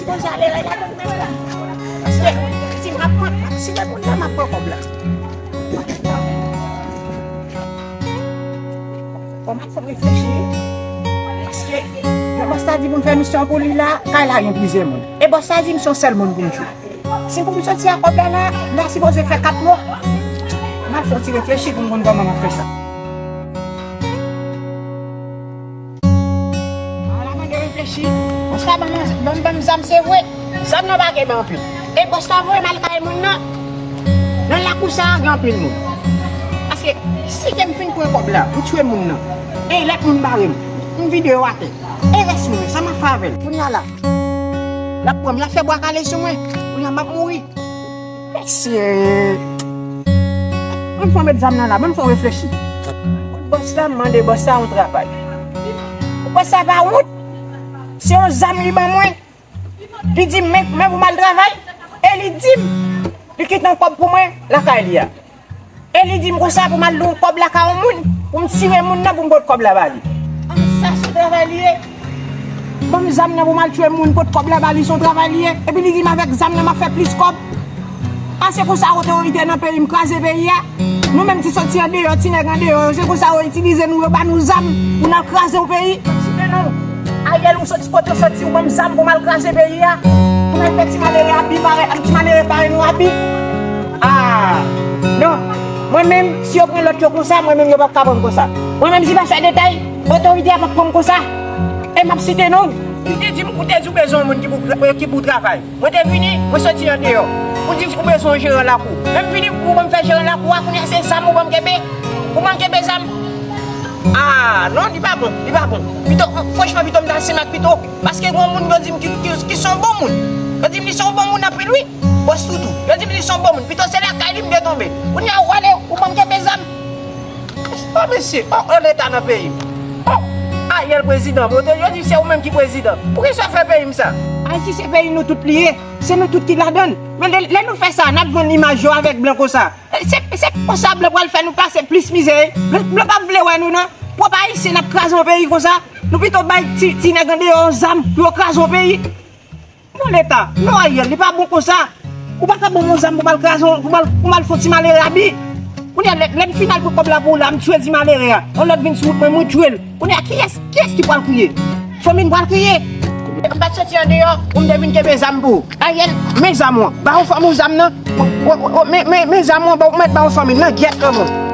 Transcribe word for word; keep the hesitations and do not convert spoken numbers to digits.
Poze ale la, la, la, la. Paske si m ap pran, si m ap pran, m ap pran kòb la. Fò m ap fè m reflechi. Paske lè bòs la di pou m fè misyon pou li la, kay la gen plizyè moun. E bòs la di m se yon sèl moun pou m jwe. Si pou m soti ak kòb la la, m ta sipoze fè kat mwa. M ap fè yon ti reflechi pou m konn kòman m ap fè sa. Ala mande reflechi. Bòs la ban m, ban m, ban m zam, se vre. Zam nan pa kenbe anpil. E bòs la voye m al kay moun nan. Nan lakou sa a, gen anpil moun. Paske si ke m fin pran kòb la, m tchwe moun nan. E lòt moun bare m. M vide yo atè. E rès moun, sa m ap fè avè l? Kounye a la, l ap pran m, l ap fè bwa kale sou mwen. Kounye a m ap mouri. Mesye, mwen fò met zam nan la, mwen fò reflechi. Bòs la, m mande bòs la yon travay. Bòs la pa wont. Se yon zam li ban mwen. Li di m, men, men pou m al travay. E li di m, li kite yon kòb pou mwen lakay li a. E li di m konsa pou m al lwe yon kòb lakay yon moun, pou m tire moun nan, pou m pot kòb la ba li. An, sa se travay li ye. Ban m zam nan pou m al tire moun, pot kòb la ba li, se yon travay li ye. Epi li di m avèk zam nan m ap fè plis kòb. A, se konsa otorite nan peyi m kraze peyi a. Nou menm ki soti andeyò, ti nèg andeyò yo, se konsa yo itilize nou, yo ba nou zam pou n al kraze yon peyi. M ap site non. Ariel, ou soti kote w soti, ou ban m zam pou m al kraze peyi a. Pou m al fè ti malere abi, pare, ti malere pare nou abi. Ah, non. Mwen menm, si yo pran lòt yo konsa, mwen menm yo p ap ka pran m konsa. Mwen menm, si pa fè detay, otorite a p ap pran m konsa. E m ap site non. Ou te di m, ou te di w bezwen yon moun ki pou, ki pou travay. Mwen te vini, mwen soti andeyò. Ou di ou bezwen yon jeran lakou. Lè m vini, ou ban m fè jeran lakou a, kounye a se zam ou ban m kenbe. Ou ban m kenbe zam. Ah, non, li pa bon, li pa bon. Pito, franchman, pito m ta simak pito. Paske gen moun yo di m ki, ki, ki se yon bon moun. Yo di m li se yon bon moun anpil, wi. Bòs Toutou. Yo di m li se yon bon moun. Pito se lakay li m te tonbe. Kounye a ou ale, ou ban m kenbe zam. Oh, mesye, oh, yon leta nan peyi m. Oh, Ariel prezidan, bro, yo di se ou menm ki prezidan. Poukisa w fè peyi m sa? Ayiti se peyi nou tout li ye. Se nou tout ki ladan l. Men lè, lè nou fè sa, n ap vann imaj yo avèk blan konsa. Se, se konsa blan pral fè nou pase plis mizè. Blan, blan p ap vle wè nou non. Pwòp Ayisyen n ap kraze yon peyi konsa. Nou pito bay ti, ti nèg andeyò yon zam pou yo kraze yon peyi. Non, leta, non, Ariel, li pa bon konsa. Ou pa ka ban m yon zam pou m al kraze, pou m al, pou m al fè yon ti malere abi. Kounye a, lè, lè m fin al pran kòb la pou ou la, m tchwe ti malere a. Yon lòt vin sou wout mwen, mwen tchwe l. Kounye a, kiyès, kiyès ki pral kriye? Fanmi m pral kriye. M pa t soti andeyò pou m te vin kenbe zam pou ou. Ariel, men zam ou an. Ba yon fanm ou zam nan. Ou, ou, ou, men, men, men zam ou an, ba, ou mèt ba yon fanm nan, gyèt kanmenm.